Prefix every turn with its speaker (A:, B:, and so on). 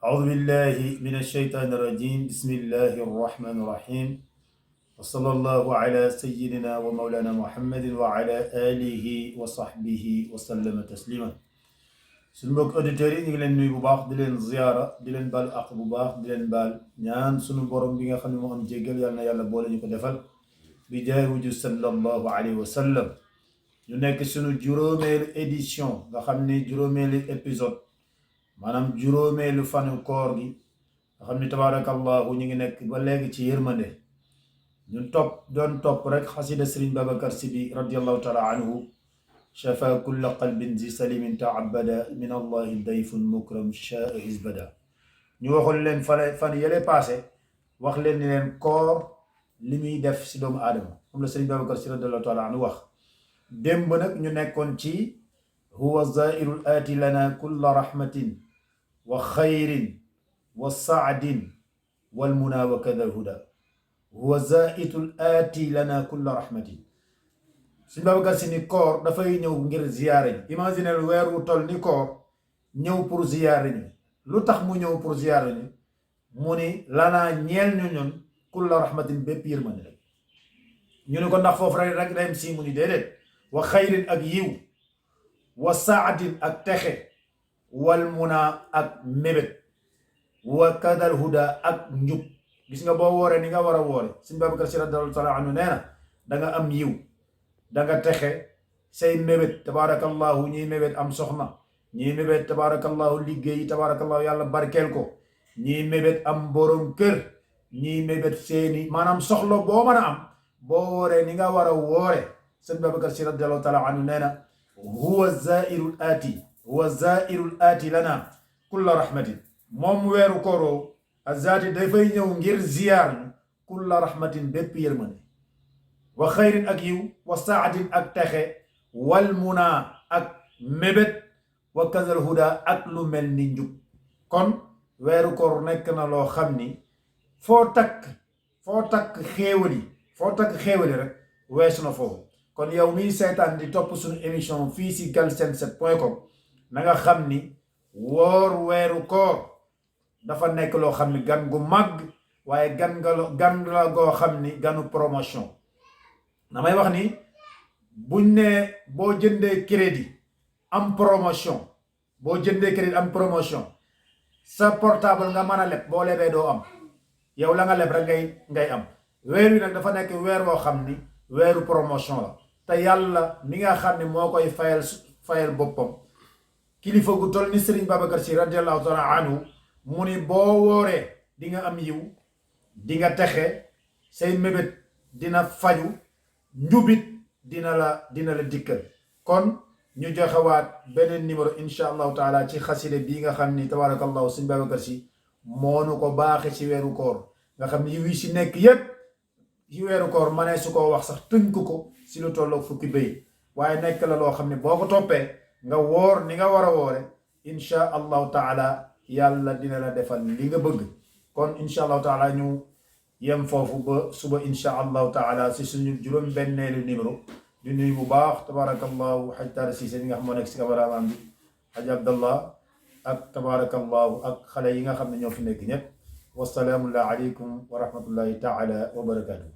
A: أعوذ بالله من الشيطان الرجيم بسم الله الرحمن الرحيم وصلى الله على سيدنا ومولانا محمد وعلى آله وصحبه وسلم تسليما suñu mbokk auditeurs yi ñu ngi leen nuyu bu baax di leen ziyaara di leen baal ak bu baax di leen baal ñaan suñu borom bi nga xam ne moo am jéggal yàlla na yàlla boole ñu ko defal bi jaay wuju sallallahu alayhi wa sallam ñu nekk suñu juróomeelu édition nga xam ne juróomeelu épisode maanaam juróomeelu fanu koor gi nga xam ne tabaarakallahu ñu ngi nekk ba léegi ci yërmande ñun doon topp rek xasida Sëriñ Babacar Sy bi radiallahu taala anhu shafa kulla qalbin zi salimin taabada min allahi dayfun mukram shaa isbada ñu waxoon leen fan yële passé wax leen ni leen koor li muy def si doomu aadama moom la Sëriñ Babacar Sy radiallahu taala anhu wax démb nag ñu nekkoon ci huwa zairul aati lana kulla rahmatin wa xayrin wa saadin wal muna wa kada al huda huwa zaitul aati lana kulla rahmatin Sëriñ Babacar Sy ni koor dafay ñëw ngir ziyaare ñu imaginel weer wu toll ni koor ñëw pour ziyaare ñu lu tax mu ñëw pour ziyaare ñu mu ni lanaa ñeel ñu ñun kulla rahmatin bépp yërmande rek ñu ne ko ndax foofu rek dem si mu ni déedéet wa xayrin ak yiw wa saadin ak texe wal muna ak mébét wa kadal huda ak njub gis nga boo wooree ni nga war a woore Sëriñ Babacar Sy radiyallahu taala anhu nee na da nga am yiw da nga texe say mébét tabaarakallahu ñiy mébét am soxna ñiy mébét tabaarakallahu liggéey tabaarakallahu yàlla barkeel ko ñiy mébét am borom kër ñiy mébét seeni maanaam soxla boo mën a am boo wooree ni nga war a woore Sëriñ Babacar Sy radiyallahu taala anhu nee na huwa zairul aati lana kulla rahmatin moom weeru kooroo azaati dafay ñëw ngir ziyaar ñu kulla rahmatin bépp yërmande wa xayrin ak yiw wa saadin ak texe wal muna ak mébét wa kazal huda ak lu mel ni njub kon weeru koor nekk na loo xam ni foo takk xéewali rek weesu na foofu kon yow miy seetaan di topp suñu émission fii si galsen7.com na nga xam ni woor weeru koor dafa nekk loo xam ni gan gu màgg waaye gan la goo xam ni ganu promotion damay wax ni buñ ne boo jëndee crédit am promotion sa portable nga mën a leb boo lebee doo am yow la nga leb rek ngay am weer wi nag dafa nekk weer woo xam ni weeru promotion la te yàlla mi nga xam ne moo koy fayal boppam kilifa gu toll ni Sëriñ Babacar Sy radiallahu taala anhu mu ni boo wooree di nga am yiw di nga texe say mébét dina faju njubit dina la dikkal kon ñu joxewaat beneen numéro insha allahu taala ci xaside bii nga xam ni tabarakallahu Sëriñ Babacar Sy moonu ko baaxe ci weeru koor nga xam ni yiw yi si nekk yépp ci weeru koor ma ne su ko wax sax tënk ko si lu tolloog fukki béy waaye nekk la loo xam ne boo ko toppee nga woor ni nga war a woore insha allahu taala yàlla dina la defal li nga bëgg kon insha allahu taala ñu yem foofu ba suba insha allahu taala si suñu juróom benneelu numéro di nuyu bu baax tabarakallahu xaj Talla Cissé bi nga xam moo nekk si cameraman bi xaj Abdallah ak tabarakallahu ak xale yi nga xam ne ñoo fi nekk ñëpp wasalaamu aleykum wa rahmatullahi taala wa barakatuh